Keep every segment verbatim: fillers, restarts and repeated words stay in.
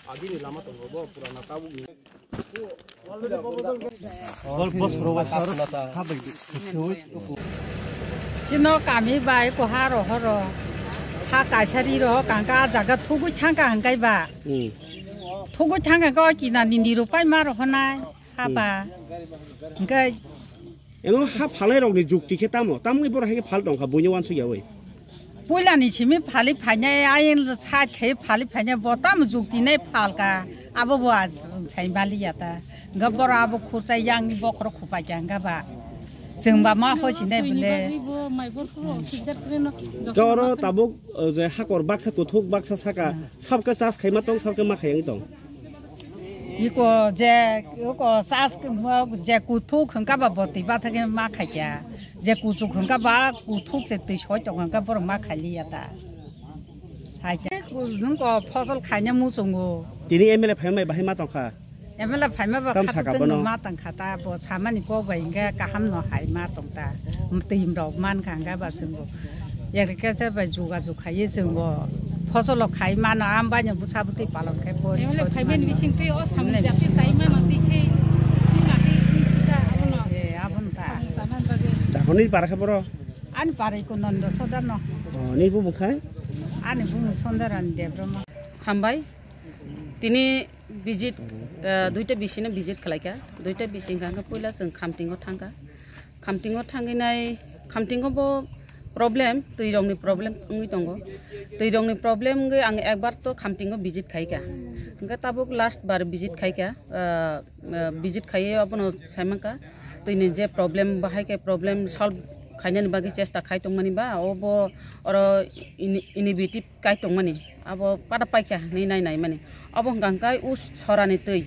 Chino kami bai ko ha rohoro, ha kaisari roho kangka jaga thugui thangka hangkai ba. Hmm. Thugui thangka ko kina nini rupai ma rohonai ha ba. Hingkai Eno ha phalai rokni jukti khe tamo? Tamni borok hai khe phal tongkha buino wansuk yawi. Puilani simi phali phainai, ayen side khe phali phainai, bo tamo jukti nai phalka, abo bo as sai maliya ta. Hingke borok abo khurchai yang bokhorok khupai kha hingke ba. Chwng ba ma hosinai bole. Hingke oro tabuk, o, je hakor baksa kuthuk baksa saka, sabke chas khaima tong, sabke ma khayang tong. Iko je, iko sas, je kuthuk hingka ba boti ba thake ma khaikya. Je kuchuk hingka ba kuthuk se twi soi tong hingka borok ma khailiya ta. Hai ke nung ko phosol khaina muchungo. Tini M L A phaima bai bahai ma tongkha. M L A phaima ba tam khatuk saka teng bono. Ma tongkha ta, bo samani kok bai hingka kaham no hai ma tongta. Twi rok man kha hingka ba chwng bo. Agriculture bai jogajog khaiwi chwng bo fosolo khai mano, am baino bwsa bwtwi palon khai pori. Emle sori phaiben mano. Bising twi o samung emle jati bising chai mano twi khe twi na twi twi sida abono. Eh, abono ta. Samung tanang bagwi. Dakhoni para khe boro? Ani parai ko nondo soda no. Oh, ni bu bukhai? Ani bu Sondaran Debbarma. Hambai. Tini visit, eh, duita bisino visit khlaikha. Duita bisi hingka hingke puila chwng Khamtingo thangkha. Khamtingo thangwi nai, Khamtingo bo problem, twi rokni problem wngwi tongo. Twi rokni problem wngwi ang ekbar to Khamtingo visit khaikha. Hingke tabuk last bar visit khaikha, ah, ah, visit khaiwi abono saimankha. Twini je problem, bahai khe problem solve khainani bagwi chesta khai tongmani ba, obo oro ini-, innovative kai tongmani, abo pada paikha hinwi nai naimani. Abo hwnkha hwnkhe o sorani twi,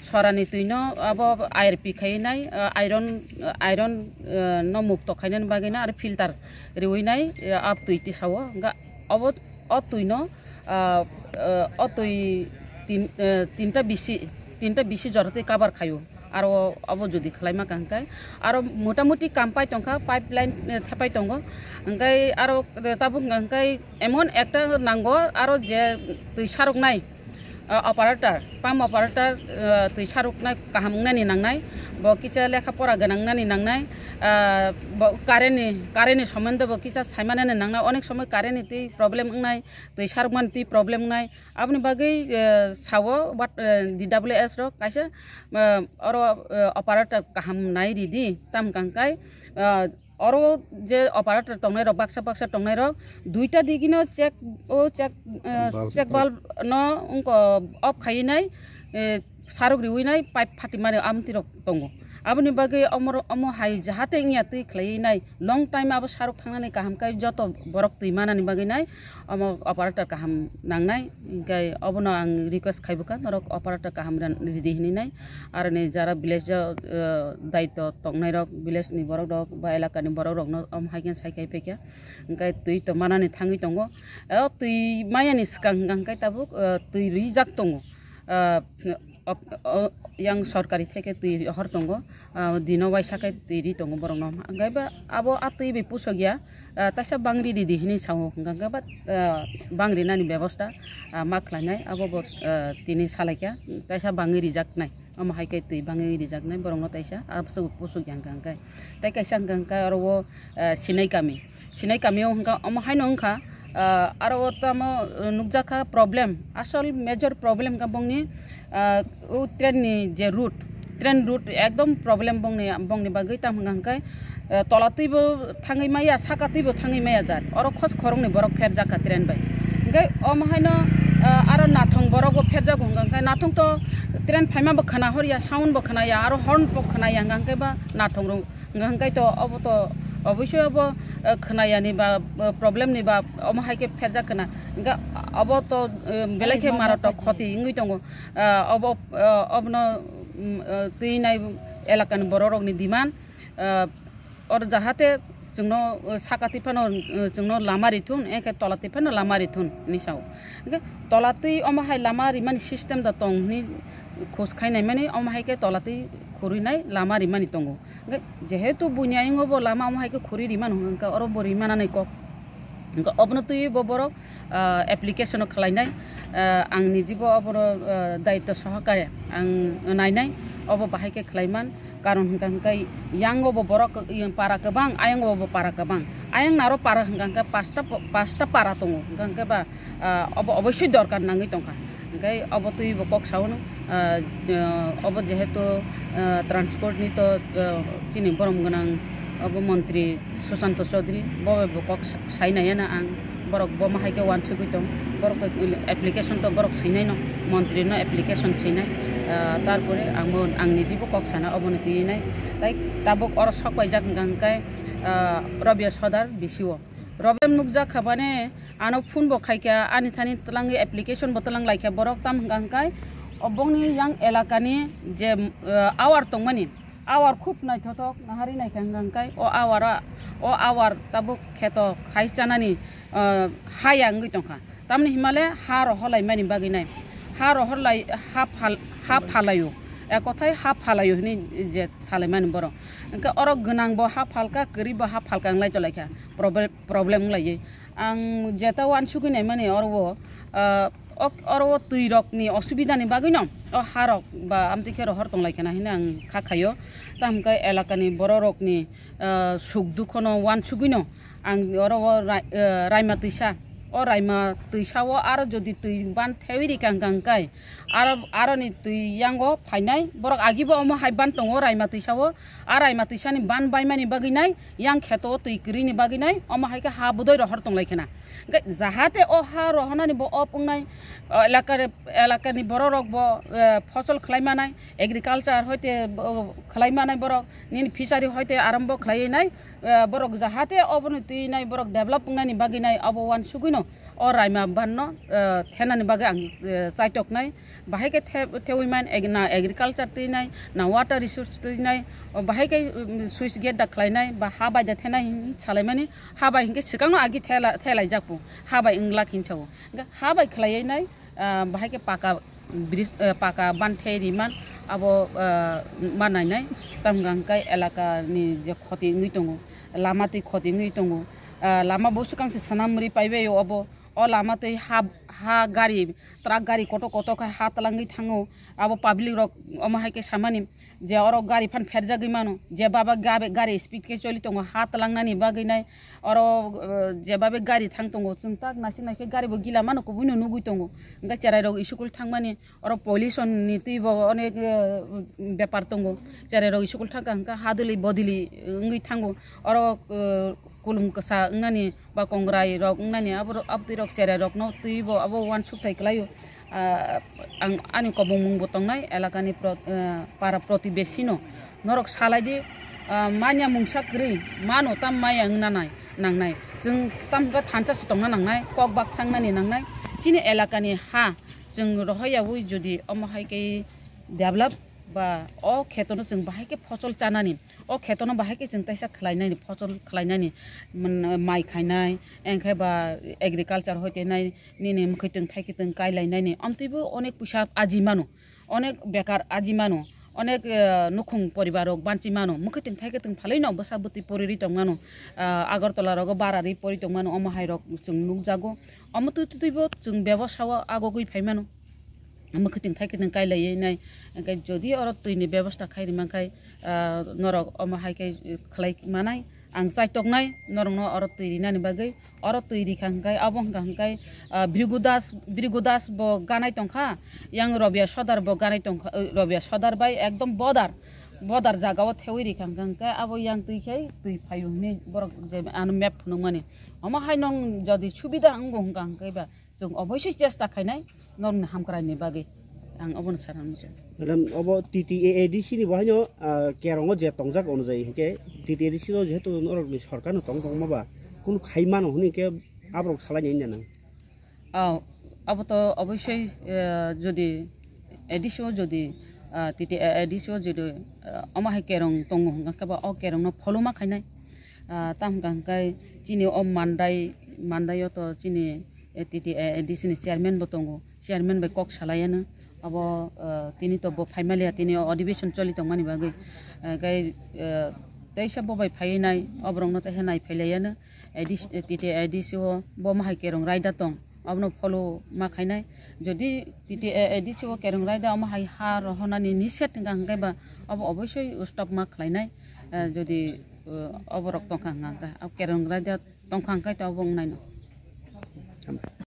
sorani twino abo I R P khaiwi nai, ah, iron, ah, iron, ah, no mukto khainani bagwi no aro filter riwi nai, ah, abo twi tisao. Hwnkha abo o twino, ah, ah, o twi tin-, ah, tinta bisi, tinta bisi jora twi cover khaio. Aro obo jodi khwlaima kha hwnkhe, aro motamuti kam pai tongkha, pipeline, eh, thepai tongo. Hwnkhe aro tabuk hwnkhe emon ekta nango, aro je twi saroknai, eh, operator, pump operator, eh, twi saroknai kaham wngnani nangnai, bo kisa lekha pora gwnang wngnani nangnai, eh, bo current ni, current ni somondo bo kisa saimanani nangnai, onek somoi current ni twi problem wngnai, twi sarokmani twi problem wngnai, Aboni bagwi, eh, sao, but, eh, D W S rok kaisa, eh, oro, eh, operator kaham nai ridi, tam kangkai, eh, oro je operator tongnai rok, baksa baksa tongnai rok, duita digino check, o check, eh, bulb check bulb no wngko off khaiwi nai, eh, saruk riwi nai pipe phatimani amtwi rok tongo. Aboni bagwi omo, omo hai jahate wngya twi khlaiwi nai. Long time abo saruk thangnani kaham khe joto borok twi manani bagwi nai omo operator kaham nangnai, hinkhe obono ang request khai bwkha norok operator kaham ran-, ridi hinwi nai. Aroni jara village o, eh, daitw tongnairok, village ni borok rok ba elaka ni borok rokno omo hai khe sai khai phaikha, hinkhe twi to manani thangwi tongo. O twi mayani swkang hwnkha hinkhe tabuk, eh, twi rijak tongo. Ah, op-, o, yang sorkari theke twi rohor tongo, ah, dino waisa khe twi ri tongo borokno. Hwnkhe ba abo a twi bai pusok ya, ah, taisa bangri ridi hinwi sao, hwnkhe ba, ah, bangri nani bebosta, ah, ma khlainai, abo bo, ah, tini salaikha, taisa bangwi rijaknai. Omo hai khe twi bangwi rijaknai borokno taisa, abose bo pusok ya hwnkha hwnkhe. Tei kaisa hwnkha hwnkhe oro o, ah, Sinai kami. Sinai kami o hwnkha, omo haino wngkha, ah, aro o tamo, uh, nukjakha problem, asol major problem wngkha bongni, ah, o train ni je route, train route ekdom problem bongni, bongni bagwi tamo hwnkha hwnkhe, ah, tola twi bo thangwi maya, saka twi bo thangwi maya jat, oro khos khoroknwi borok pherjakha train bai. Hwnkhe omo haino, ah, aro nathong borok bo pherjago hwnkha hwnkhe nathong to train phaima bo khwna horya, sound bo khwnaya, aro horn bo khwnaya hwnkha hwnkhe ba nathong rok. Hwnkha hwnkhe to obo to obosoi obo, eh, khwnayani ba, eh, problem ni ba omo hai khe pherjak khwna. Hwnkhe obo to, eh, belai khe maratok khoti wngwi tongo. Ah, obo, ah, obono, mm, ah, twi nai elaka ni borok rok ni demand, ah, oro jahate chwngno, ah, saka twi phano, ah, chwngno lama rithun, eke tola twi phano lama rithun hinwi sao. Hwnkhe tola twi omo hai lama rimani system da tong hinwi khos khai naimani, omo hai khe tola twi khurui nai lama rimani tongo. Hwnkhe jehetu buini ayung o bo lama omo hai khe khuri rimano hwnkha hwnkhe oro bo rimanani kok. Hwnkhe obono twiwi bo borok, ah, application o khlainai, ah, ang nijibo obono, ah, daityo sohokare ang nainai, obo bahai khe khlaiman, karon hwnkha hwnkhe yango bo borok, i, para kwbang, ayango bo para kwbang, ayang naro para hwnkha hwnkhe pasta, pasta para tongo, hwnkha hwnkhe ba, ah, obo oboisoi dorkar nangwi tongkha. Hwnkhe obo twiwi bo kok sao no, ah, ah, obo jehetu, ah, transport ni to, ah, chini borom gwnang obo montri Susanto Chaudhary, bo bo kok sa-, sainai ya na ang, borok bo ma hai khe wansugwi tong, borok to application to borok swinai no, montri no application swinai, ah, tarpore ang bo ang nijibo kok sana obo ni twiwi nai, tai tabuk oro sok paijak hwnkha hwnkhe, ah, Rabia Sodar bisi o. Problem nukjak kha bane, ano phone bo khaikha, ani thani twlangwi application bo twlang laikha borok, tam hwnkha hwnkhe obongni yang elakani je, eh, awar tongmani, awar khub naithothok nahari naikha hwnkha hwnkhe o awar, o awar tabuk kheto khai chanani, eh, haya wngwi tongkha. Tamni himale ha rohorlaimani bagwi nai, ha rohorlai, ha phal-, ha phalaio, ekothai ha phalaio hwnwi je salaimani borok. Hwnkhe oro gwnang bo ha phalka, kwrwi bo ha phalka wnglai tonglaikha, proble-, problem wnglaiwi. Ang jeta wansugwi naimani oro o, ah, ok, oro o twi rokni osubidani bagwino o ha rok ba amtwi khe rohor tonglaikha na hwnwi ang kha khaio. Tamo khe elakani borok rokni, ah, suk dukhono wansugwino ang oro o rai-, ah, raima twisa, o raima twisa o aro jodi twi ban thewi rikha hwnkha hwnkhe aro, aroni twi yango phainai borok agibo omo hai ban tongo raima twisa o. A raima twisani ban baimani bagwi nai, yang kheto o twi kwrwini bagwi nai, omo hai khe ha bwdoi rohor tonglaikha na. Hwnkhe jahate o ha rohornani bo op wngnai, o elaka, elakani borok rok bo, eh, phosol khlai manai, agriculture hoite bo khlai manai borok, nini fishery hoite arambo khlaiwi nai, eh, borok jahate obono twi nai borok develop wngnani bagwi nai obo wansugwino. O raima banno, eh, thenani bagwi ang, eh, chaitoknai. Bahai khe the-, thewi man ag-, na agriculture twi nai, na water resource twi nai, o bahai khe, um, switch gate da khlainai, ba ha bai da thenai hinwi salaimani, ha bai hinkhe swkangno agi thela-, thelaijak bo, ha bai wnglak hinwi sao. Hwnkhe ha bai khlaiwi nai, ah, bahai khe paka bridge, eh, paka ban thei riman, abo, eh, ma nainai, tam hwnkha hwnkhe elakani je khoti wngwi tongo, lama twi khoti wngwi tongo, ah, lama bo swkang se swnam ri paibai obo. O lama twi ha, ha gari, truck gari kotor kotor khe ha twlangwi thango. Abo public rok omo hai khe samani je oro gari phan pherjagwi mano, je baba gabe gari speed khe choli tongo ha twlangnani bagwi nai. Oro, eh, je babe gari thang tongo, chwng tak naisik naisik gari bo gila mano, kubui no nugwi tongo. Hwnkhe cherai rok school thangmani, oro pollution ni twi bo onek, eh, bepar tongo. Cherai rok school thangkha hwnkhe hadwli bodili wngwi thango. Oro, eh, kulum kwsa wngnani ba kongrai rok wngnani abo, abtwi rok cherai rokno twi bo abo uansuk thai kwlaio. Ah, ang ani kobongmung bo tongnai elakani pro-, ah, para protibesi no norok salai di, ah, manya mungsa kwrwi mano tam maya wngna nai nangnai. Chwng tam khe thansa se tongna nangnai, kok baksa wngnani nangnai. Chini elakani ha chwng rohoyaui jodi omo hai khe develop ba o khetono chwng bahai khe phosol chanani, o khetono bahai khe chwng taisa khlainani, phosol khlainani, mm, mai khainai, engkhe ba agriculture hoite nai nini mwkhwtwng thaikitwng kailainani, amtwibo onek puisa aji mano, onek bekar aji mano, onek, eh, nukhung poribar rok banchi mano, mwkhwtwng thaikitwng phalaino bwsa bwtwi poriri tongmano, ah, Agartala rogo barari pori tongmano, omo hai rok chwng nukjago, omo twi twibo chwng bebosao agogwi phaimano. Mwkhwtwng thaikitwng kailaiwi nai. Hwnkhe jodi oro twini bebosta khai rwmang khai, ah, norok omo hai khe khlai manai. Ang chaitoknai norokno oro twi rinani bagwi. Oro twi rikha hwnkhe abo hwnkha hwnkhe, ah, Bhrigu Das, Bhrigu Das bo ganai tongkha, yang Rabia Sodar bo ganai tongkha, eh, Rabia Sodar bai ekdom border, border jagao thewi rikha hwnkha hwnkhe abo yang twi khe twi phaio hwnwi borok je ano map phunukmani. Omo hai nong jodi subida wngo hwnkha hwnkhe ba, chwng oboisoi chesta khainai norokni hamkraini bagwi. Ang obono sana muchung. Madam, obo T T A A D C ni bo haino, ah, kerongo je tongjak onojai hinkhe T T A A D C no jehetu norokni sorkar no tong tongma ba kunu khai mano hwnwi hinkhe aborok salai nai nang. Oh, abo to oboisoi, eh, jodi A D C o jodi, ah, T T A A D C o jodi, ah, omo hai kerong tongo hwnkha khe ba o kerong no pholuma khainai. Ah, tam hwnkha hwnkhe chini o Mandai, Mandai o to chini, eh, T T A A D C ni chairman bo tongo, chairman bai kok salaiano. Abo, eh, tini to bo phaimaliya, tini o adhibeshon choli tongmani bagwi. Eh, kai, eh, teisa bo bai phaiwi nai, oborokno teisa nai phailaiyano. A D C, T T A A D C o bo ma hai kerong raida tong, abono follow ma khainai. Jodi T T A A D C o kerong raida omo hai ha rohonani niset hingka hingke ba obo oboisoi stop ma khlainai. Eh, jodi, eh, oborok tongkha hingka hingke, abo kerong raida tongkha hingke to obo wngnaino.